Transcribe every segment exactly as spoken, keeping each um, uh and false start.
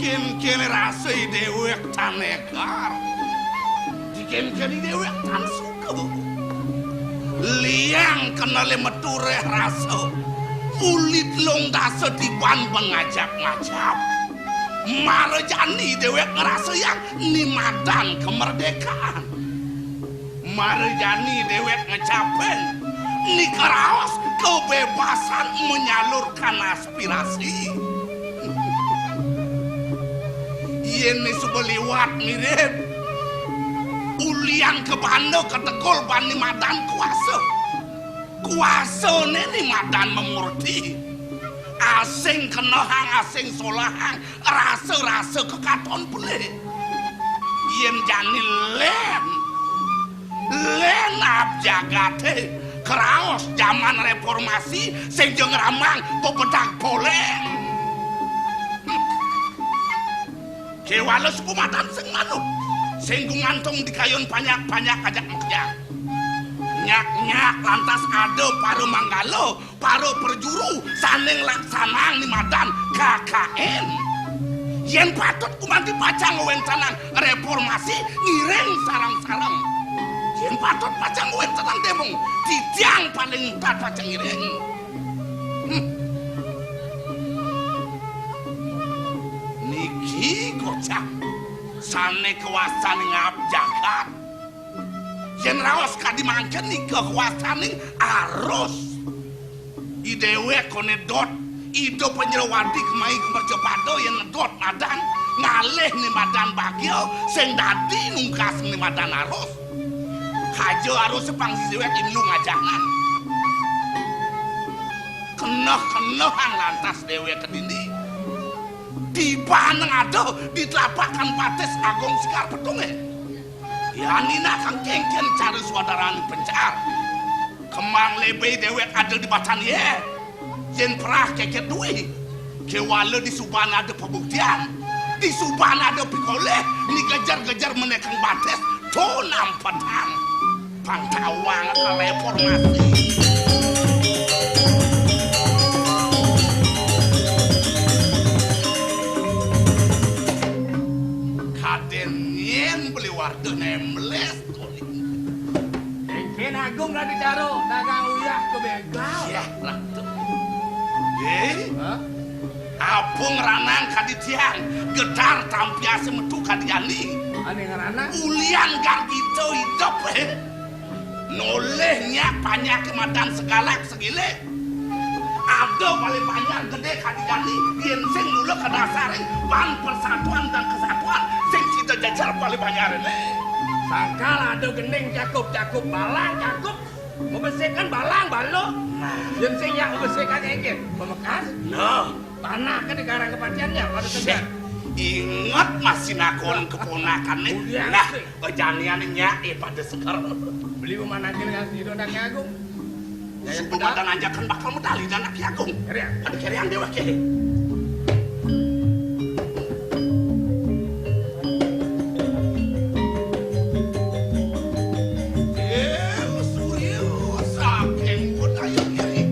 Kén-kén rasa i déwék tan égar. Dikén-kén i déwék tan suka. Liang kena lé metu réh rasa. Ulit lung dasa tiban mangajap-ngajap. Mara jani i déwék ngrasayang ni madan kamardikaan. Mara jani déwék ngecapin ni karaos kebebasan menyalurkan aspirasi. Yén né suba liwat mirib, ulian kabanda kategul bani madan kuasa. Kuasané ni madan mamurti. Asing kenehang, asing solahang, rasa-rasa kekaton pelih. Yén jani lén, lén aab jagaté karaos jaman réformasi sing ja ngramang pebedag poleng. Kéwala suku madan sing manut, sing gumantung di kayun panjak-panjak ajak makejang. Nyak-nyak lantas ada para manggala, para prajuru sané nglaksanang ni madan K K N. Yén patut gumanti pacang ngwéntenang réformasi ngiring sareng-sareng. Yén patut pacang ngwéntenang démung, titiang paling untat pacang ngiring. Hmm. Niki kocap sané kawastanin ngaab jagat. Yén raos kadi mangkin nika kawastaning arus. I déwék koné dot, Ida Panjrawadi kemai ka mercapada yén dot madan, ngalih ni madan bagia, sing dadi nungkas ni madan arus. Kaja arus pang si déwék imlu ngajanan. Keneh-kenehang lantas déwék ka dini. Tibanang ada di telapak Patis Agung Sekar Petungé. Yan nina kang kénkén cara swadarané pencar. Kemang lebé déwék ada di batan yé. Yén perah kékét duwé. Kéwala di suban ada pabuktian. Di suban ada pikolih, ni gejer-gejer menékang batis, to nampetang. Pang tawang ka réformasi. Kadén nyén beli warga nembles. Kén Agung dadi daro, dagang uyah ka bégal. Yah, Ratu. Eh? Hah? Apa ngranang kadi tiang, gedar tampiasé metu kadi jani. Ané ngranang? Ulian gargita idep, eh. Nolih nyak panjaké madan segalak segilik. Ada Bali Banjar gedé kadi jani, yén sing mula kadasarin pan persatuan dan kesatuan, sing sida jejer Bali Banjar ené. Sangkal ada gending cakup-cakup balang cakup, mabesikan balang baluk. Nah. Yén sing nyak mabesikan éngkén, pamekas. Nah. Tanah kan dikarang kepatiannya pada segar. Inget masih nakon keponakané. Udah, nah, sih. Janian nyak pada segar. Beli memanakil ngasih dodang Agung. Suku madan anjakan bakal medal di anak Ki Agung. Keriang. Ada keriang déwék ké. Déwa Surya saking budaya kiri.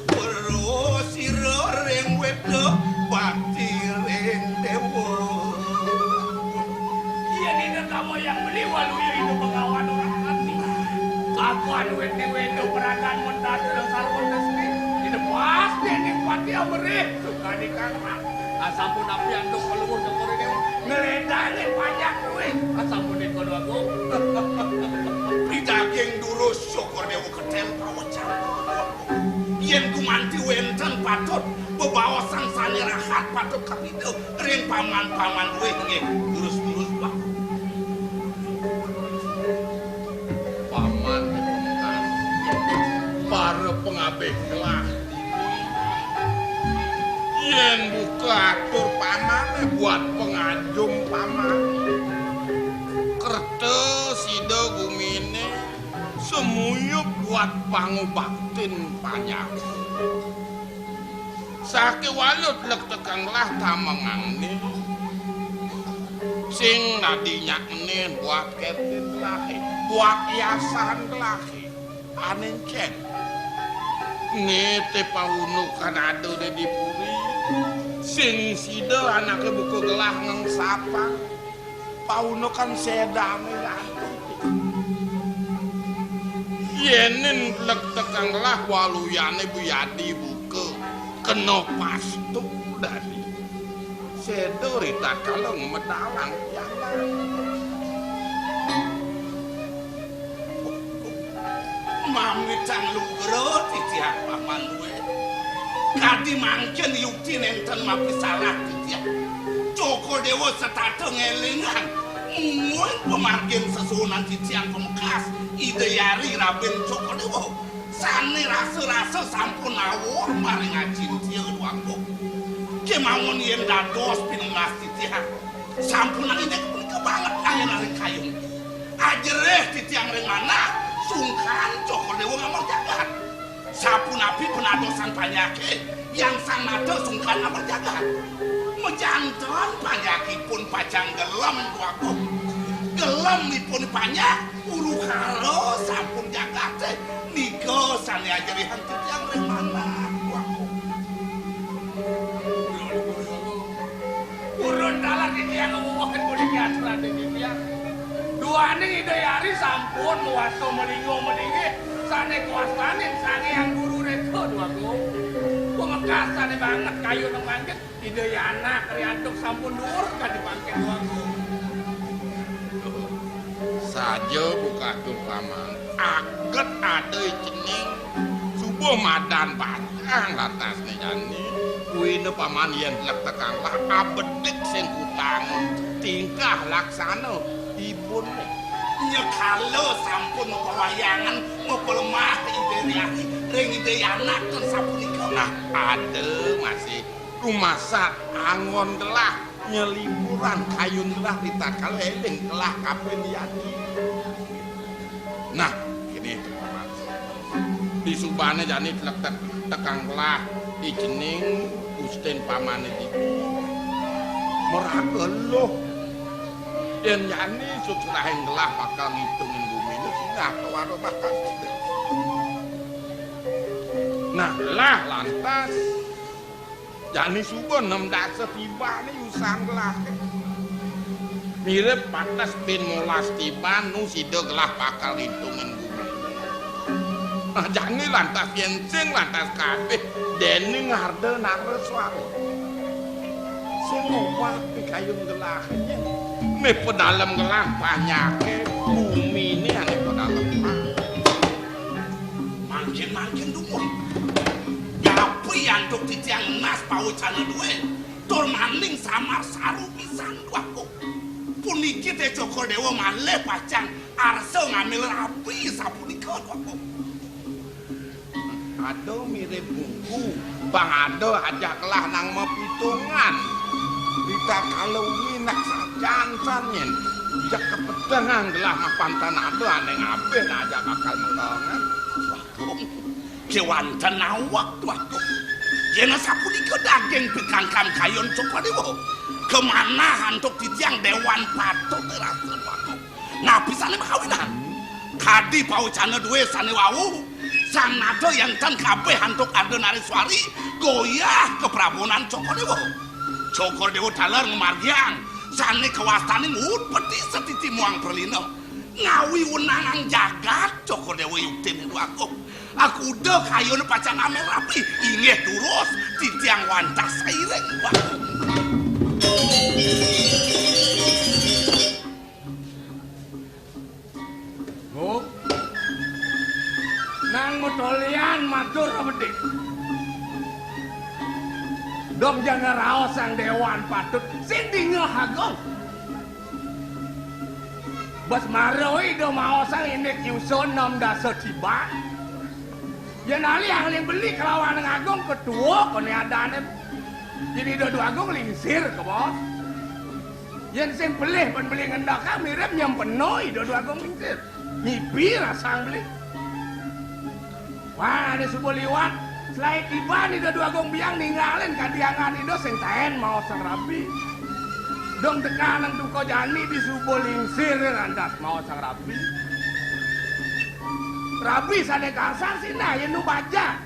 Weruh sira ring wéda bakti ring déwa. Yén Ida kamayang beli waluya Ida Bengawan ora ati. Kapan wédé wéda peragan mentas ida sarwa testi. Ida pasti ning pati amerih. Sukadi kang rak. Asampun api antuk kaluwuh Cokor Déwa. Ngledangin panjak kuwi. Asampun nika Agung. Pidaging durus Cokor Déwa ketén prawecan. Yén gumanti wénten patut, bebaosan sané rahat patut kapida ring paman-paman luwih nggih, durus-durus bahu. Paman pamungkas, para pangabih gelah. Yén buka atur pamané buat pangabih. Ajum paman, kerta sida guminé semuyup buat pangubaktin panjak. Sakéwala tlektekang gelah tamengangné, sing dadi nyakné buat kertin gelahé, buat hiasan gelahé. Ané encén. Né té paunukan ada dé di puri. Sing sida anaké buka gelah ngengsapang. Paunukan sédané lantung. Yéning tlektekang gelah waluyané buyadi buka. Kena pastu dadi. Séda ritatkala medalang pianak. Mamitang lugra titiang paman dué. Kadi mangkin yukti nénten mapisalah titiang. Cokor Déwa setata ngélingang. Mungguing pamargin sesuunan titiang pamekas Ida Yari Rabin Cokor Déwa. Sané rasa-rasa sampun nawur maring acintia duangku. Kémaon yén dados pinunas titiang. Sampunang indik punika banget angin ring kayun. Ajerih titiang ring manah, sungkan Cokor Déwa ngamel jagat. Sapunapi penadosan panjaké, yan sang nata sungkan ngamel jagat. Majanten panjakipun pacang gelem duagung. Gelem ipun panjak, urukara sampun jagaté. Nika sané ajerihan titiang ring manah duagung. Purun taler titiang ngomongin puniki aturan titiang. Duaning Ida Yari sampun mawasta malingga malinggih sané kawastanin Sang Hyang Guru Reka duagung. Pamekasané banget kayun manjek Ida Yana riantuk sampun duur kadi pangkén duagung. Saja buka tur paman. Aget ada i cening. Suba madan bajang lantasné jani. Kuina paman yén tlektekang gelah abedik sing kutang tingkah laksana ibun. Nyekala sampun mapawayangan, mapalemah Ida Yari ring Ida Yana ten sapunika. Nah, ada masih rumasat anggon gelah nyeliburan kayun gelah ritatkala éling gelah kapin yadi. Nah, kéné. Disubané jani tlektek tekang gelah i cening gustin pamané ditu. Maraga eluh. Yén jani suksrahing gelah bakal ngitungin guminé singgah kawara bakal. Nah, gelah lantas jani suba nem dasa tibané yusan gelahé. Mirib pates bin molas tiban nu sida gelah bakal ngitungin gumi. Nah, jani lantas yén sing lantas kabéh déning Arda Naraswara. Sing ngobah pikayun gelahé. Né pedalem gelah panjaké, guminé ané pedalem. Mangkin-mangkin dumun. Napi antuk titiang nunas pawecana dué, tur maning samar saru pisan duaku. Puniki té Cokor Déwa malih pacang arsa ngambil rabi sapunika duaku. Ada mirip buku, bang ada ajak gelah nang mapitungan. Ritatkala wengi nak sajan-sajan yén jak kapetengan gelah mapan tan ada ané ngabih nak ajak bakal mentongan. Kéwanten awak duaku. Yén sapunika daging pikangkang kayun Cokor Déwa. Kamanah antuk titiang Déwan Patut rasa duaku. Napi sané makawinan? Kadi pawecana dué sané wau, sang nata yén tan kabéh antuk Arda Naréswari, goyah kaprabonan Cokor Déwa. Cokor Déwa taler ngamargiang, sané kawastanin utpeti setiti muang pralina. Ngawi wenangan jagat, Cokor Déwa yuktiné duaku. Akuda kayun pacang amel rabi, inggih durus, titiang wantah sairing duaku. Nang matolian matur abedik. Dong jana raos sang Déwan Patut sing dingeh agung. Bas mara Ida maosang indik yusun enam dasa tiban. Yén alih-alih beli kelawan agung ketua koné adané. Yén Ida Déwa Agung lingsir ka bos. Yén sing belih pun belih ngendhekang mirip nyempena Ida Dwagung Lingsir. Nyipi rasang belih. Wah, ada suba liwat. Selaé tiban Ida Dwagung Biang ninggalin kadiangan Ida sing taén maos sang rabi. Dong teka nang duka jani di suba lingsir lantas maos sang rabi. Rabi sané karsang sinah yén nu bajang.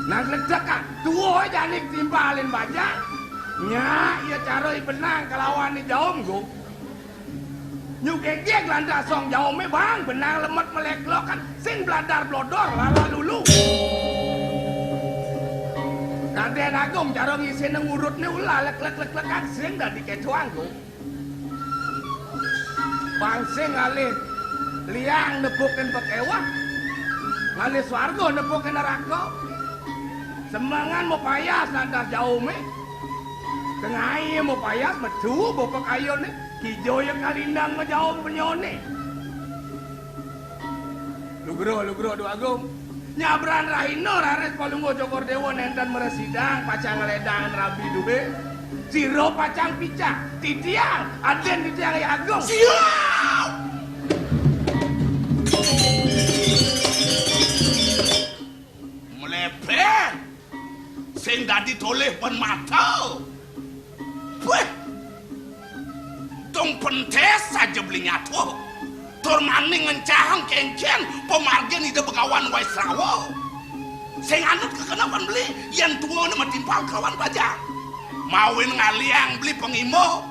Nang ledek tua jani timpalin bajang. Nya, ia cara i benang kalawan i jaum, Gung. Nyugegeg lantas song jaumé bang benang lemet meleklokan sing bladar blodor lala lulu. Kadén Agung cara ngisina ngurutné ulah lek lek lek lekan sing dadi kecoang, Gung. Pang sing ngalih liang nepukin pakéweh, ngalih swarga nepukin neraka. Semengan mapayas lantas jaumé. Tengai mapayas metu bapa kayuné, kija ya kalindang majaum penyoné. Lugra, lugra, Dwagung. Nyabran rahina raris Palungguh Cokor Déwa nénten mresidang pacang ngledangang rabi duwé. Sira pacang picah. Titiang, adin titiang, Hyang Agung. Siap! Mlebet. Sing dadi tolih pan mata. Wéh! Dong pentes saja beli nyatuh. Tur mani ngencahang kénkén pamargin Ida Begawan Waisrawa. Sing anut kekenepan beli yén tuané matimpal kelawan bajang. Mawin ngaliang beli pangimba.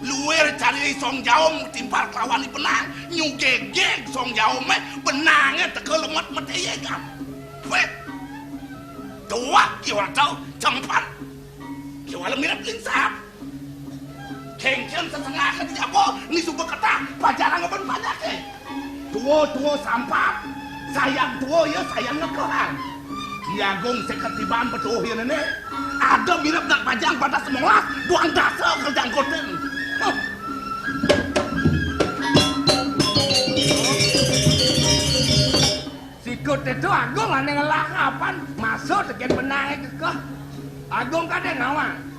Luir cari song jaum timpal kelawan i benang, nyugegeg song jaumé, benangé teka lemet metéyegan. Wéh! Tuak kiwal tau, cempan. Kiwal mirip lingsap. Kénkén sesengah ka di jaba, ni suba ketah, pajarang ban panjaké. Tua-tua sampat, sayan tua ya sayan ngekehang. Ki Agung seket tiban petuh ya nené. Ada mirip nak bajang pada semolas, duang dasa ke jangkutin. Huh. Sikut itu Agung ané ngelah kapan, masuk tekén benangé kekeh. Agung kadén nawang.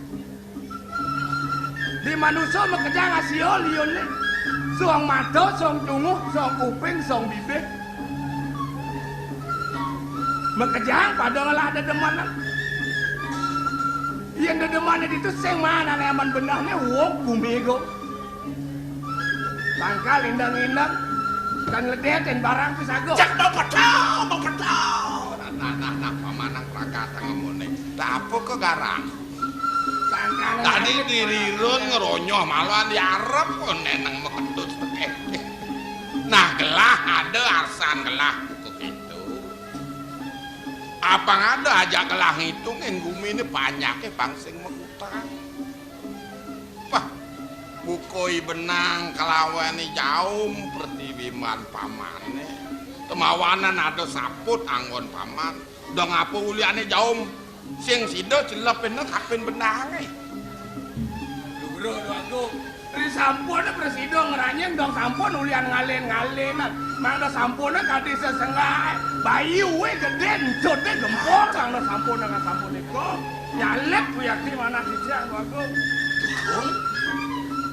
Di manusa makejang asia liunné. Suang mata, suang tunguh, suang kuping, suang bibih. Makejang pada ngelah dedemenan. Yén dedemané ditu sing maan ané aman benehné wong gumi go. Tangkal indeng-indeng kan ngledétin barang pisaga. Cek bepetau, bepetau. Nah, nah, nah, pamanang prakata ngemone. Lah apa ke garang? Tadi dirirun ngeronyoh malah diarep neneng mekendut tekeh. Nah, gelah ada arsan gelah buku gitu. Apang ada aja gelah ngitungin gumi ini banyaknya bang sing mengutang. Pah, bukoi benang kelawan jaum pertiwi man pamane. Temawanan ada saput anggon paman. Dong apa uliane jaum sing sida celepin kapin benange. Lugro Agung. Ri sampun presida ngranyeng dong sampun ulian ngalen-ngalenan. Mangda sampun kadi sesenggae. Bayuwe gedhe encude gempol mangda sampun dengan sampun iko. Nyalip kuyakti manah sisian Agung. Agung,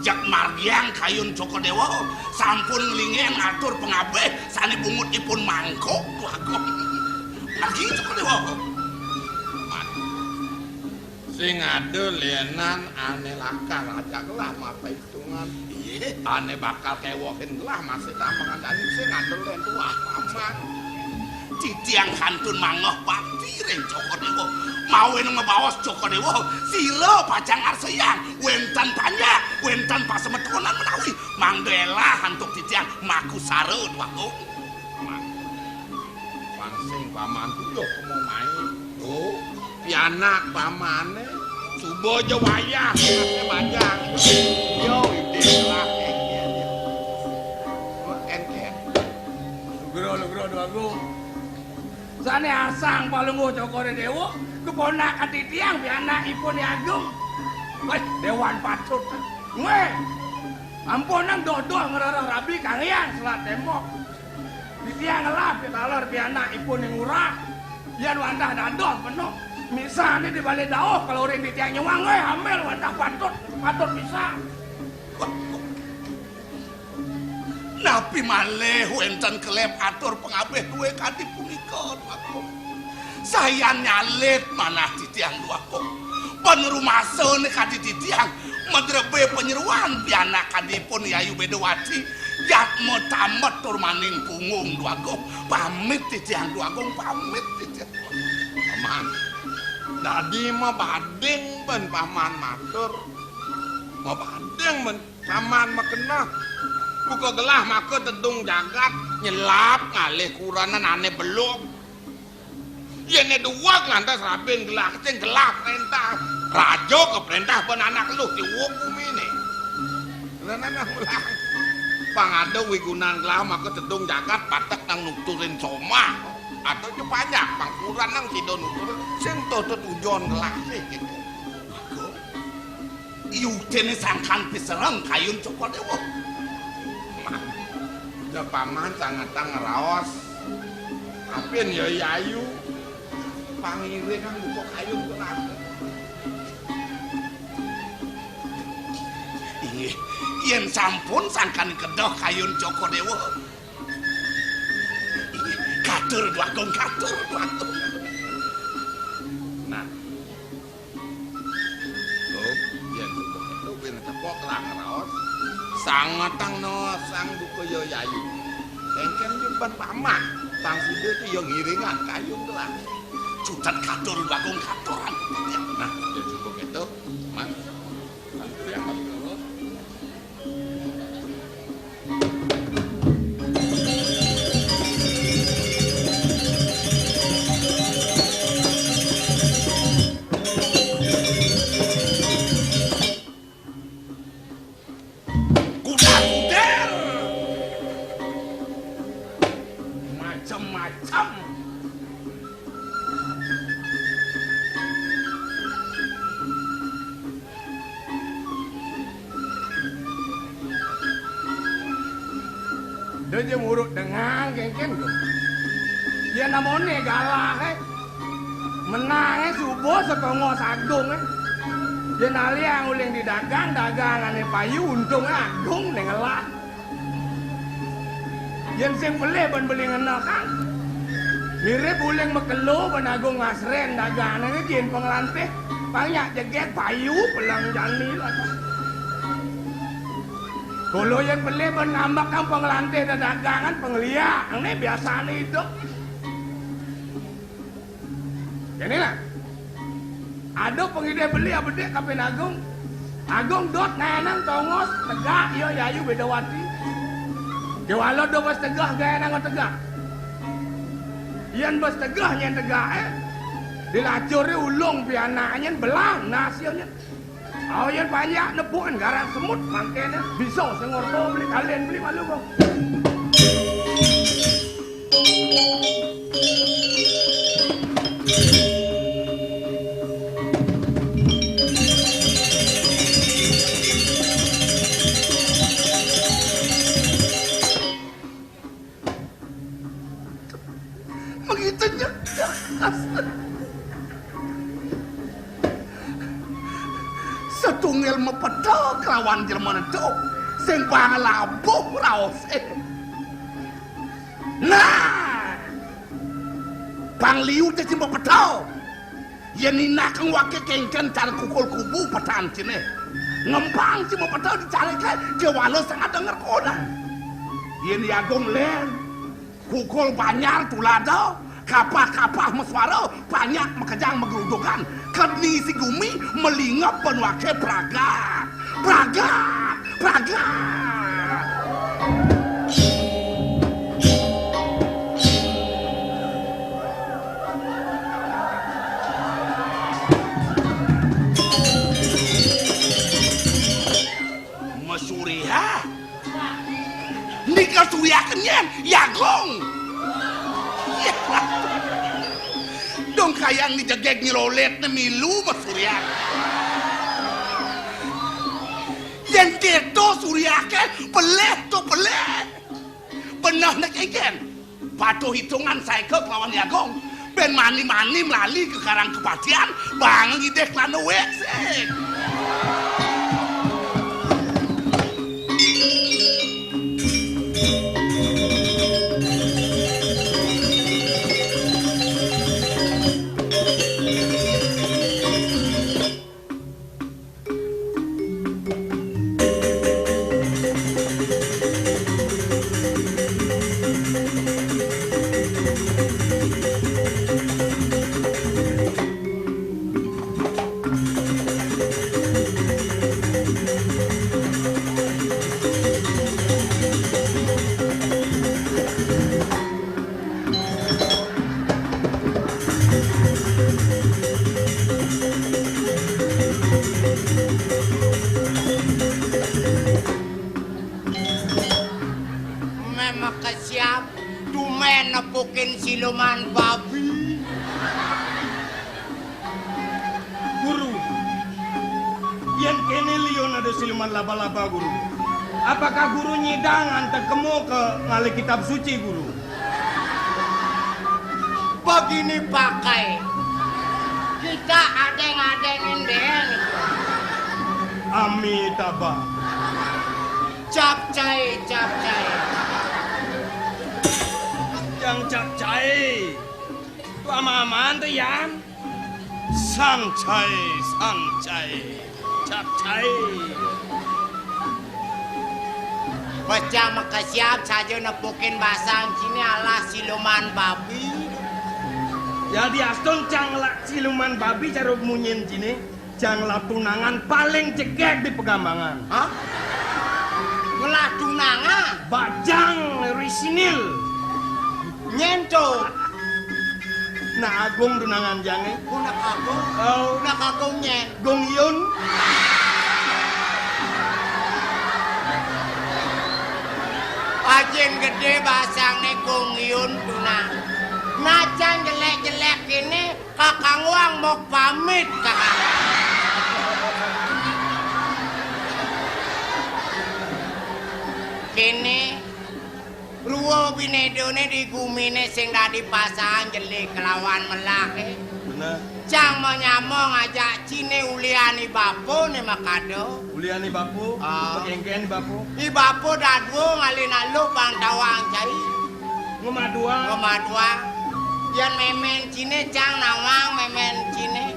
jak margiang kayun Cokor Dewa sampun nglingen ngatur pangabih sane bungut ipun mangkok Agung. Margi Cokor Dewa. Sing ada lenan ane lakar ajak lah mata hitungan. Iye. Ane bakal kewohin lah masih tamangan daging sing ada len tuah aman. Titiang kantun mangoh pati ring Cokor Dewa. Mawen mabaos Cokor Dewa, sira pacang arsayang wenten panjak, wenten pasemetonan menawi mangda elah antuk titiang makusara Dwagung. Paman. Pansing paman tuh yo kemo main. Oh, pianak pamane suba aja wayah anake bajang. Yo ide lah engker. Engker. Lugro, lugro, Dwagung. Sane asang Palungguh Cokor Dewa, keponakan titiang pianakipun Agung. Wes, dewan patut. Weh, ampunang doh-doh ngrereh rabi kang hyang selat tembok. Titiang ngelah pitaler pianakipun ing urah, yen wantah dadoh penuh. Misané di balé dauh, kalau ring titiang nyuang, éh, ambil wantah patut, patut bisa. Napi malih wénten keleb atur pangabih dué kadi punika, Dwagung? Sayan nyalit manah titiang, Dwagung. Pan rumasané kadi titiang madrebé panyeroan pianak kadipun Yayu Bedawati, jatma tamet tur maning punggung, Dwagung. Pamit titiang, Dwagung, pamit titiang. Paman, dadi mabading ben Paman matur. Mabading ben Paman makeneh. Buka gelah maka tedung jagat, nyelap ngalih kurenan ané belog. Yén duweg lantas rabin gelah, sing gelah préntah. Raja kapréntah ben anak luh tiwuk guminé. Lan anak mulang. Pang ada wigunan gelah maka tedung jagat, batek nang nuturin somah. Ada ja panjak pang kurenan sida nuturin, sing to tetujon gelah sih gitu. Yudene sangkan pisereng kayun Cokor Dewa. Dah Paman sangetang ngraos. Apin ya Yayu. Pangiring kan buka kayun kenapa? Inggih, yén sampun sangkan kedah kayun Cokor Dewa. Inggih, katur Dwagung, katur Dwagung. Nah, Lho, yén suba kéto ben tepok lah ngraos. Sangetang no sang buka ya Yayu. Kéngkén jemban Paman, sang sida tu ya ngiringan kayun telah. Cutet katur Dwagung, katuran. Nah, yén suba kéto, Mas. Kuda-kuder. Macem-macem. Dah ja murut dengan kéngkén tu. Ya namone galah, eh. Menangé suba setengah sagung, eh. Ya naliang uling di dagang, dagangané payu, untungé agung né ngelah. Yén sing pelih ban beli ngenehang. Mirip uling makelo ban agung ngasren dagangané jin panglantih. Pang nyak jegég payu pelang jani lah. Kula yén pelih ban ngambekang panglantih dedagangan pangliak, né biasané idup. Kéné lah. Ada pengidih beli abedik kapin Agung. Agung dot ngaénang tongos tegak ya Yayu Bedawati. Kéwala dot bes tegeh gaénang tegak. Yén bes tegeh nyén tegak, eh. Dilacuré ulung pianak nyén belang nas ya nyén. Aw, yén panjak nepukin garang semut, mangkéné bisa sing ngorta beli kalen beli malu kok. Begitu nyegas. Setunggal mapeta kelawan jelema ento, sing pang labuh raosé. Nah, pang liu cai mapeta. Yén ninakang waké kéngkén cara kukul kubu petan ciné. Ngempang cai mapeta dicariké, kéwala sangat denger kodang. Yén Yagung lén, kukul banjar tulada, kapah-kapah masuara, panjak makejang magrudugan, kedni isi gumi, malingep ban waké pragat. Pragat! Pragat! Masuriah. Nika suriaken nyén, Yagung. Dong kayang ni jegég nyelolét né milu masuriah. Yén kéto suriaké, pelih to pelih. Beneh né kéngkén. Patuh hitungan saéka kelawan Yagung. Yén mani-mani mlali ka Karang Kapatihan, bang ngidih klana wék sik. Méh makesiab, tumén nepukin siluman babi. Guru, yén kéné liu ada siluman laba-laba, Guru. Apakah Guru nyidang antek kemu ka ngalih kitab suci, Guru? Begini pakai. Kita adéng-adéngin dén. Amitabha. Capcai, capcai. Yang capcai. Tu ama-amaan tu, Yan? Sangcai, sangcai. Capcai. Pecah makesiab saja nepukin basang ciné alah siluman babi. Jadi astun cang ngelah siluman babi cara munyin ciné, cang ngelah tunangan paling jegég di Pegambangan. Hah? Ngelah tunangan? Bajang risinil. Nyén to. Nak Agung tunangan cangé. Oh, Nak Agung. Oh. Nak Agung nyén. Gung Yun. Ajin gedé basangné Gung Yun tunang. Najan jelék-jelék kéné, kakang wang mok pamit, kakang. Kéné, rua binédané di guminé sing dadi pasangan jelé kelawan melahé. Bener. Cang manyama ngajak ciné ulian i bapa né makada. Ulian i bapa? Ah. Pakéngkén i bapa? I bapa dadua ngalih naluh bang tawang cai. Ngemaduang. Ngemaduang. Yén mémén ciné cang nawang mémén ciné.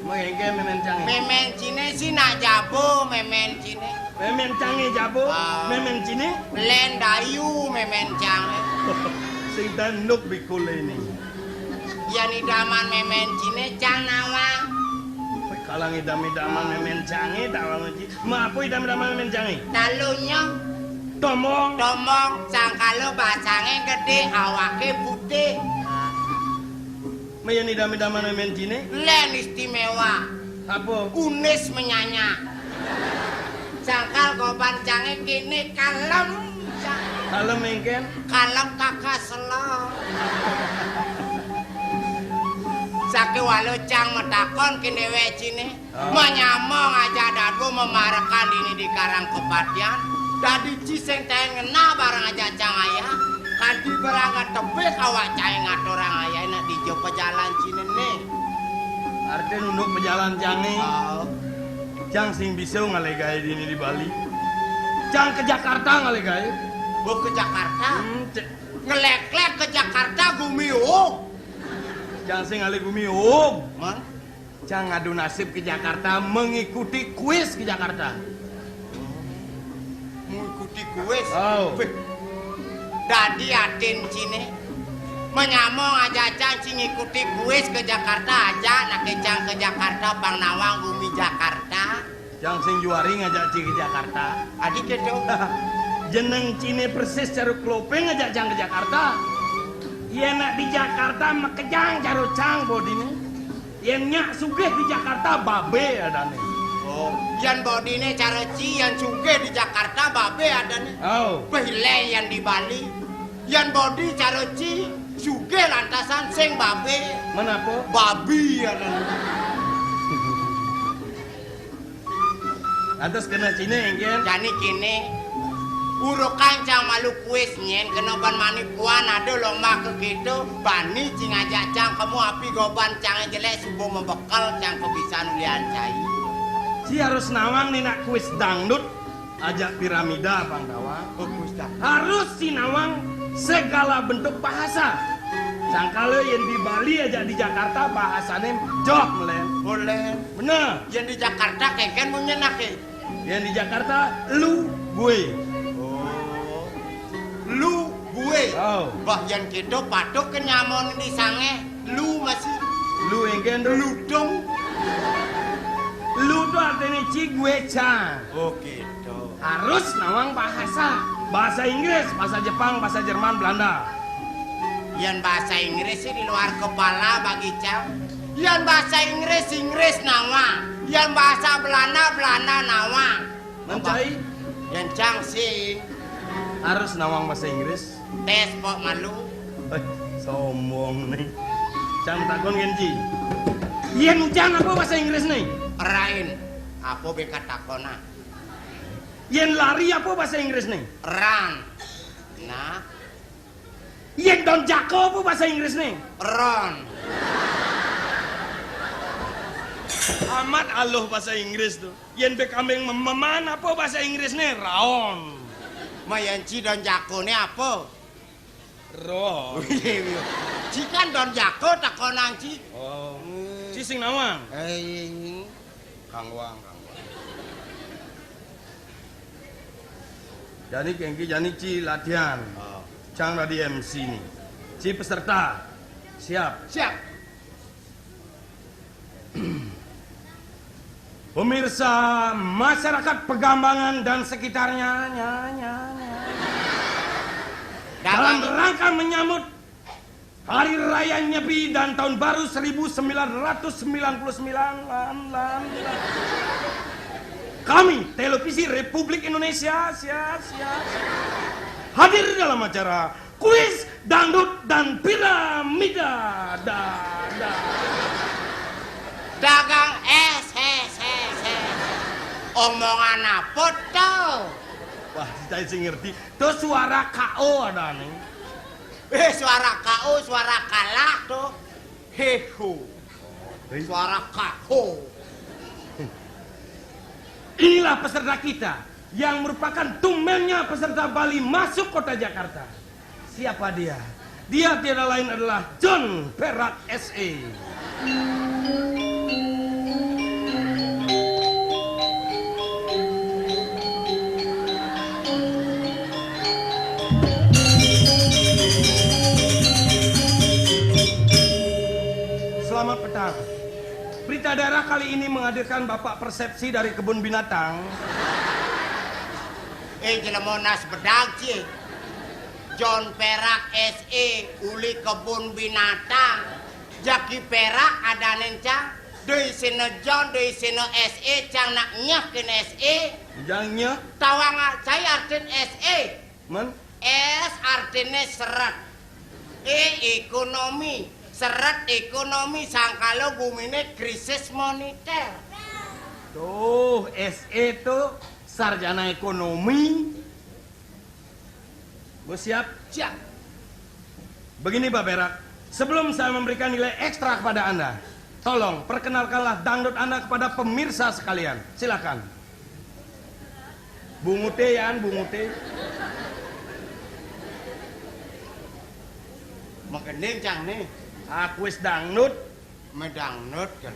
Pakéngkén mémén cangé? Mémén ciné sih nak jaba mémén ciné. Mémén cangé jaba, ah, mémén ciné? Lén dayu mémén cangé. Sing tanduk bikul ini. Yén idaman mémén ciné cang nawang. Kalang idam-idaman mémén cangé tawang uji. Ma apa idam-idaman mémén cangé? Talunnya. Tomong. Tomong, sangkala basangé gedé, awaké putih. Mén idam-idaman mémén ciné? Lén istiméwa. Apa? Unis menyanya. Sangkal goban cangé kéné kalem. Kalem éngkén? Kalem kaka selem. Sakéwala cang matakon kén déwék ciné. Oh. Manyama ngajak dadua mamarekan dini di Karang Kapatihan. Dadi ci sing taén ngenah bareng ajak cang ayah. Kanti barang tebih awak cangé ngaturang ayah nak dija pajalan ciné né. Artin unduk pajalan cangé. Oh. Cang sing bisa ngalih gaé dini di Bali. Cang ka Jakarta ngalih gaé. Ba ka Jakarta? Hmm, cek. Ngelék-lék ka Jakarta gumi uug. Cang sing ngalih gumi uug. Man? Cang ngadu nasib ka Jakarta, mengikuti kuis ka Jakarta. Mengikuti kuis? Oh. Beh. Dadi atin ciné. Manyama ngajak cang ci ngikuti kuis ka Jakarta, ajak naké cang ka Jakarta, pang nawang gumi Jakarta. Cang sing juari ngajak ci ka Jakarta. Adi kéto. Jeneng ciné persis cara klopé ngajak cang ka Jakarta. Yén nak di Jakarta makejang cara cang bodiné. Yén nyak sugih di Jakarta babé adané. Oh, yén bodiné cara ci, yén sugih di Jakarta babé adané. Oh. Béh lé yén di Bali. Yén bodi cara ci, sugih lantasan sing babé. Menapa? Babi adané. Lantas kena ciné éngkén? Jani kéné. Urukan cang malu kuis nyén, kena ban mani puan ada lomba ke kita, bani ci ngajak cang kemu api goban cang jelék suba mabekel cang kebisan ulian cai. Ci harus nawang né nak kuis dangdut, ajak piramida pang tawang. Oh, kuis dangdut. Harus ci nawang segala bentuk bahasa. Sangkala yén di Bali ajak di Jakarta bahasané joh melén. Melén. Bener. Yén di Jakarta kénkén munyin aké. Yén di Jakarta, lu, gue. Oh. Lu, gue. Oh. Bah, yén kéto patut ké nyamané di sangéh. Lu masih. Lu éngkén to? Lu dong. Lu to artiné ci, gue cang. Oh, kéto. Harus nawang bahasa. Bahasa Inggris, bahasa Jepang, bahasa Jerman, Belanda. Yén bahasa Inggris sih di luar kepala bagi cang. Yén bahasa Inggris, Inggris nawang. Yén bahasa Belanda, Belanda nawang. Mén cai? Yén cang sing. Harus nawang bahasa Inggris. Tes pok malu. Eh, sombong né. Cang takon kén ci. Yén ujan apa bahasa Inggris né? Rain. Apa bé katakonan? Yén lari apa bahasa Inggris né? Run. Nah. Yén don jako apa bahasa Inggris né? Ron. Amat aluh bahasa Inggris to. Yén bé kambing mememan apa bahasa Inggris né? Raon. Mayan ci don jakoné apa? Ron. Ci kan don jako takonan ci. Oh. Hmm. Ci sing nawang. Eh, kanggoang, kanggoang. Jani kéngkén jani ci latihan. Oh. Cang dadi M C né. Ci peserta. Siap. Siap. Pemirsa, masyarakat Pegambangan dan sekitarnya, nya, nya, nya. Dalam rangka menyambut Hari Raya Nyepi dan Tahun Baru seribu sembilan ratus sembilan puluh sembilan, lan, lan, lan. Kami, Televisi Republik Indonesia, sia, sia, sia, hadir dalam acara kuis dangdut dan piramida. Da, da. Dagang és, és, és, és. Omongan apa to? Wah, cai sing ngerti. To suara K O adané. Eh, suara K O, suara kalah to. Heho. Suara K O. Inilah peserta kita yang merupakan tumbennya peserta Bali masuk kota Jakarta. Siapa dia? Dia tiada lain adalah John Perak S E. Selamat petang. Berita daerah kali ini menghadirkan Bapak Persepsi dari kebun binatang. Eh, jelema nas bedag, ci. John Perak S E uli kebun binatang. Jaki Perak adané cang. Da isina John, da isina S E, cang nak nyeh kén S E. Jang nyeh. Tawang cai artin S E. Mén? S artiné seret. E ékonomi. Seret ékonomi sangkala guminé krisis monéter. Tuh, S E tuh sarjana ekonomi. Bos siap? Siap. Begini, Pak Perak, sebelum saya memberikan nilai ekstra kepada Anda, tolong perkenalkanlah dangdut Anda kepada pemirsa sekalian. Silakan. Bunguté, Yan, bunguté. Magending cang né. Aku wis dangdut. Medangdut kan.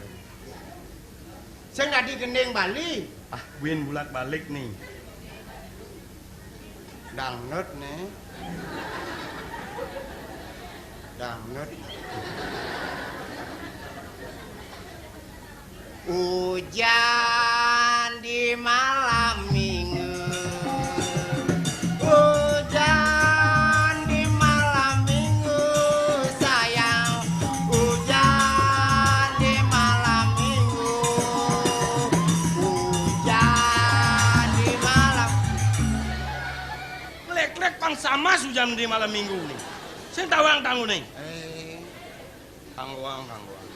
Sing dadi gending Bali. Ah, buin bulak-balik né. Dangdut né. Dangdut. Ujan di malam minggu. Ujan di malam minggu, sayang. Ujan di malam minggu. Ujan di malam. Lek-lek pang sama ujan di malam minggu né. Sing tawang tangguné. Eh. Kanggoang, kanggoang.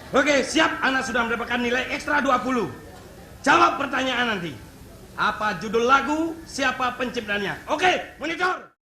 Oke, siap. Anak sudah mendapatkan nilai ekstra dua puluh. Jawab pertanyaan nanti. Apa judul lagu, siapa penciptanya? Oke, monitor.